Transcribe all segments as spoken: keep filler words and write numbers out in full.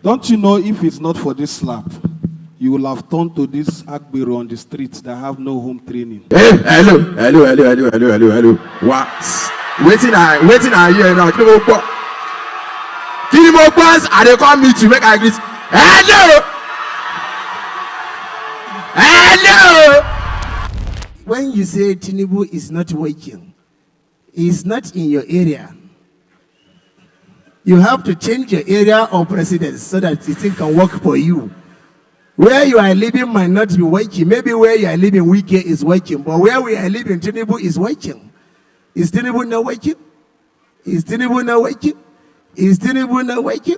Don't you know if it's not for this slap, you will have turned to this Agbero on the streets that have no home training? Hey, hello, hello, hello, hello, hello, hello, hello. What? Wetin I, wetin I hear now? Kí ni mo gbọ́? Kí ni mo gbọ́? I dey come meet you, make I greet. Hello, hello. When you say Tinubu is not working, is not in your area. You have to change your area of residence so that the thing can work for you. Where you are living might not be working. Maybe where you are living, Wike is working, but where we are living, Tinubu is working. Is Tinubu not working? Is Tinubu not working? Is Tinubu not working?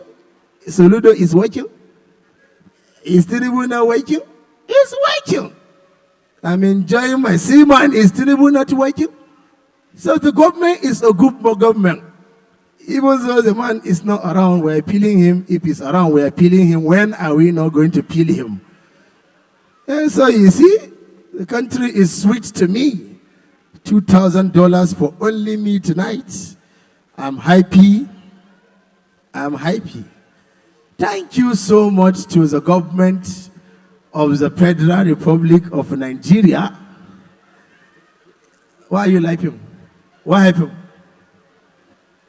Soludo is working. Is Tinubu not working? It's working. I'm enjoying my seaman. Is Tinubu not working? So the government is a good government. Even though the man is not around, we're appealing him. If he's around, we're appealing him. When are we not going to peel him? And so you see, the country is sweet to me. Two thousand dollars for only me tonight. I'm happy. I'm happy. Thank you so much to the government of the Federal Republic of Nigeria. Why are you laughing? What happened?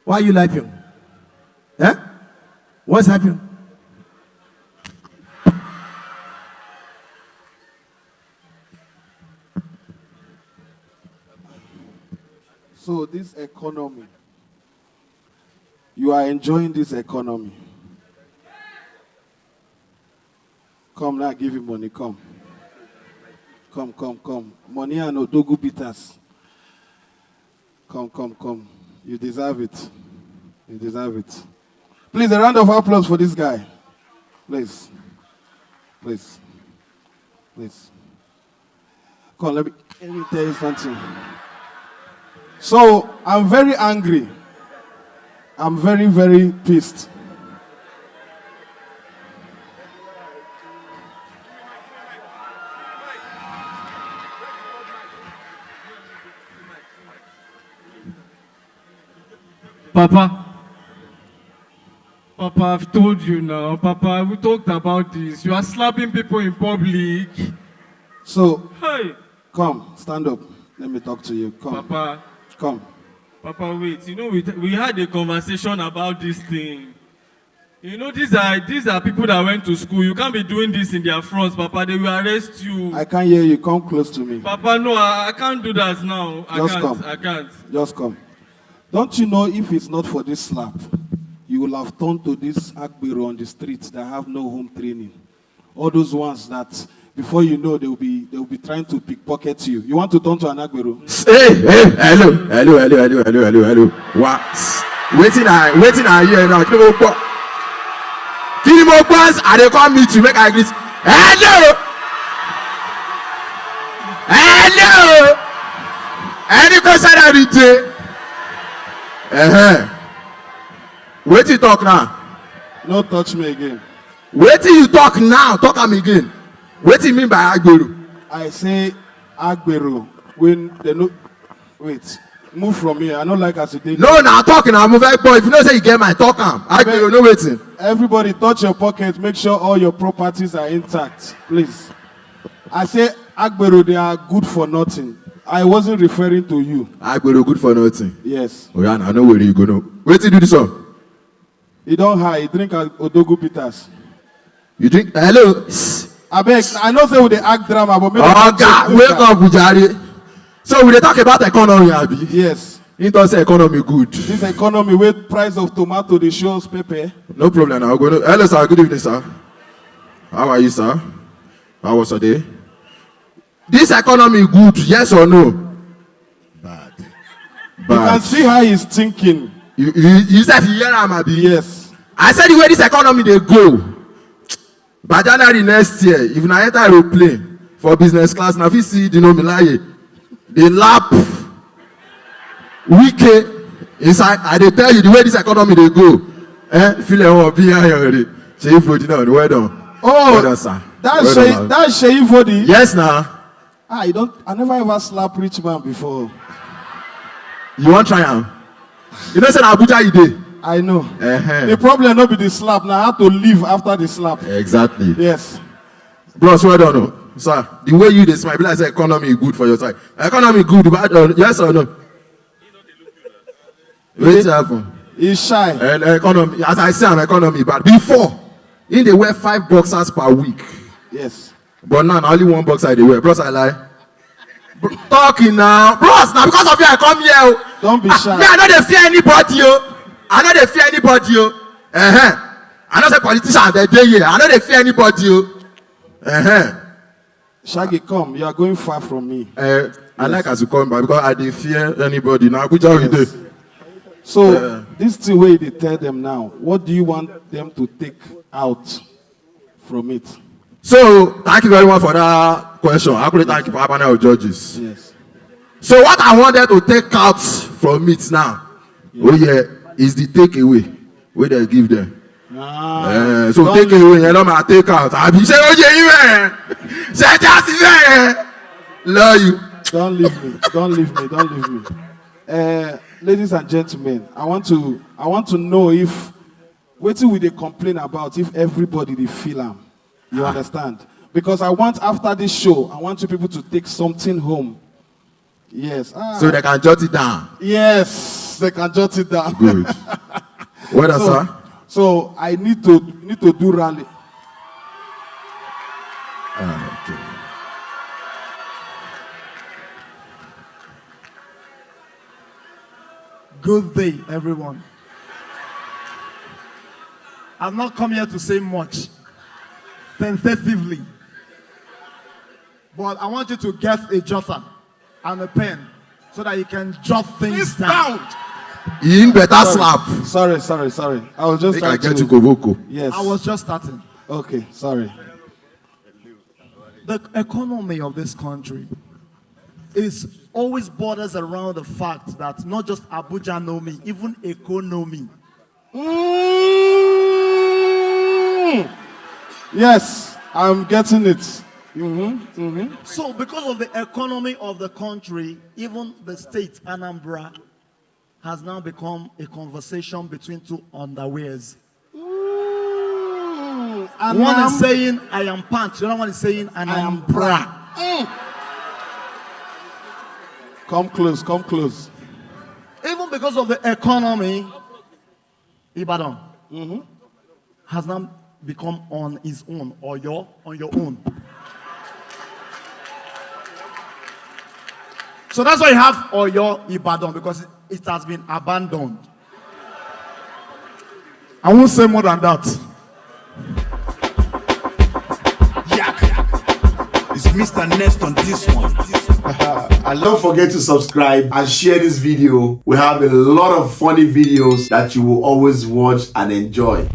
Why are you laughing? Eh? What's happening? So this economy, you are enjoying this economy. Come now, give him money. Come. Come, come, come. Money and Odogu bitters. Come, come, come. You deserve it. You deserve it. Please, a round of applause for this guy. Please. Please. Please. Come, let me, let me tell you something. So, I'm very angry. I'm very, very pissed. Papa, Papa, I've told you now. Papa, we talked about this. You are slapping people in public. So, Hey, come, stand up. Let me talk to you. Come. Papa, Come. Papa, wait. You know, we, we had a conversation about this thing. You know, these are these are people that went to school. You can't be doing this in their front, Papa. They will arrest you. I can't hear you. Come close to me. Papa, no, I, I can't do that now. I Just can't. come. I can't. Just come. Don't you know if it's not for this slap, you will have turned to this Agbero on the streets that have no home training? All those ones that before you know they will be they will be trying to pickpocket you. You want to turn to an Agbero? Hey, hey, hello, hello, hello, hello, hello, hello, hello. What? Wetin I, wetin I hear now? Kí ni mo gbọ́? Kí ni mo gbọ́? I dey come meet you, make I greet. Hello, hello. Any question I read? Uh-huh. Wetin you talk now? No touch me again. Wetin you talk now? Talk am again. Wetin you mean by Agbero? I say Agbero when they no wait. Move from here. I don't like as you did. No, na talk na move like boy. If you know say you get my talk am. Agbero, no wetin. Everybody touch your pocket. Make sure all your properties are intact, please. I say Agbero, they are good for nothing. I wasn't referring to you. Agbero good for nothing. Yes. Oya na, no worry, you go know. Wetin do this one? You don't hide. Drink Odogu bitters. You drink? Hello. Abeg, I know say we dey act drama, but make Oga, wake up, jare. So we dey talk about economy, abi? Yes. He talk say economy good. This economy wey price of tomato dey show us pepper. No problem now. Go no. Hello, sir. Good evening, sir. How are you, sir? How was your day? This economy good, yes or no? Bad. You can see how he's thinking. You, you, you said you hear am, abi? Yes. I said the way this economy dey go, by January next year, if na enter aeroplane for business class, na fit see Dino Melaye dey lap Wike inside. I dey tell you the way this economy dey go. Eh, feel like one be iron re. Seyi Fodi now, well done. Oh, Well done, sir. That's Well done, Seyi, man. That's Seyi Fodi. Yes, na. Ah, you don't. I never ever slap rich man before. You wan try am? You know say na Abuja you dey. I know. Uh-huh. The problem no be the slap. Now I have to leave after the slap. Exactly. Yes. Bros, well done, oh. Sir, the way you dey smile, be like say economy good for your side. Economy good, bad, or, yes or no? Wetin happen? He's shy. And economy, as I say, an economy bad. Before, he dey wear five boxers per week. Yes. But now, na only one boxer I dey wear. Bros, I lie. Bro, talking now. Bros, na because of you I come here. Oh. Don't be Ah, shy. Me, I no dey fear anybody. Oh. I no dey fear anybody. Oh. Uh-huh. I know say politicians dey dey here. I no dey fear anybody. Oh. Uh-huh. Shaggy, come. You are going far from me. Uh, I like as you come back because I dey fear anybody. Na Abuja we dey. So this thing wey you dey tell them now, what do you want them to take out from it? So, thank you very much for that question. I could thank you for our panel of judges. Yes. So, what I wanted to take out from it now, oh yeah, is the takeaway wey they give them. Ah, Eh, so don't, takeaway yẹn ló máa take out. Àbí ṣé ó yé yín bẹ́ẹ̀? Ṣé ẹ já sí bẹ́ẹ̀? Love you. Don't leave me. Don't leave me. Don't leave me. Uh, ladies and gentlemen, I want to I want to know if wetin we dey complain about, if everybody dey feel am. You understand? Because I want, after this show, I want you people to take something home. Yes. Ah, So they can jot it down. Yes, they can jot it down. Good. Well done, So, sir. so I need to need to do rally. Ah, okay. Good day, everyone. I've not come here to say much. Tentatively. But I want you to get a jotter and a pen so that you can jot things down. In better slap. Sorry, sorry, sorry. I was just Make I trying get to to. Koboko. Yes. I was just starting. Okay, sorry. The economy of this country is always borders around the fact that not just Abuja know me, even Eko know me. Mm. Yes, I'm getting it. Mm-hmm, mm-hmm. So, because of the economy of the country, even the state, Anambra, has now become a conversation between two underwears. Mm. And One now- is saying, "I am pants." The other one is saying, "I am bra." Come close, come close. Even because of the economy, Ibadan has now become on his own, or your on your own. So that's why you have Oyo Ibadan, because it has been abandoned. I won't say more than that. Yak. It's Mister Nest on this one. And don't forget to subscribe and share this video. We have a lot of funny videos that you will always watch and enjoy.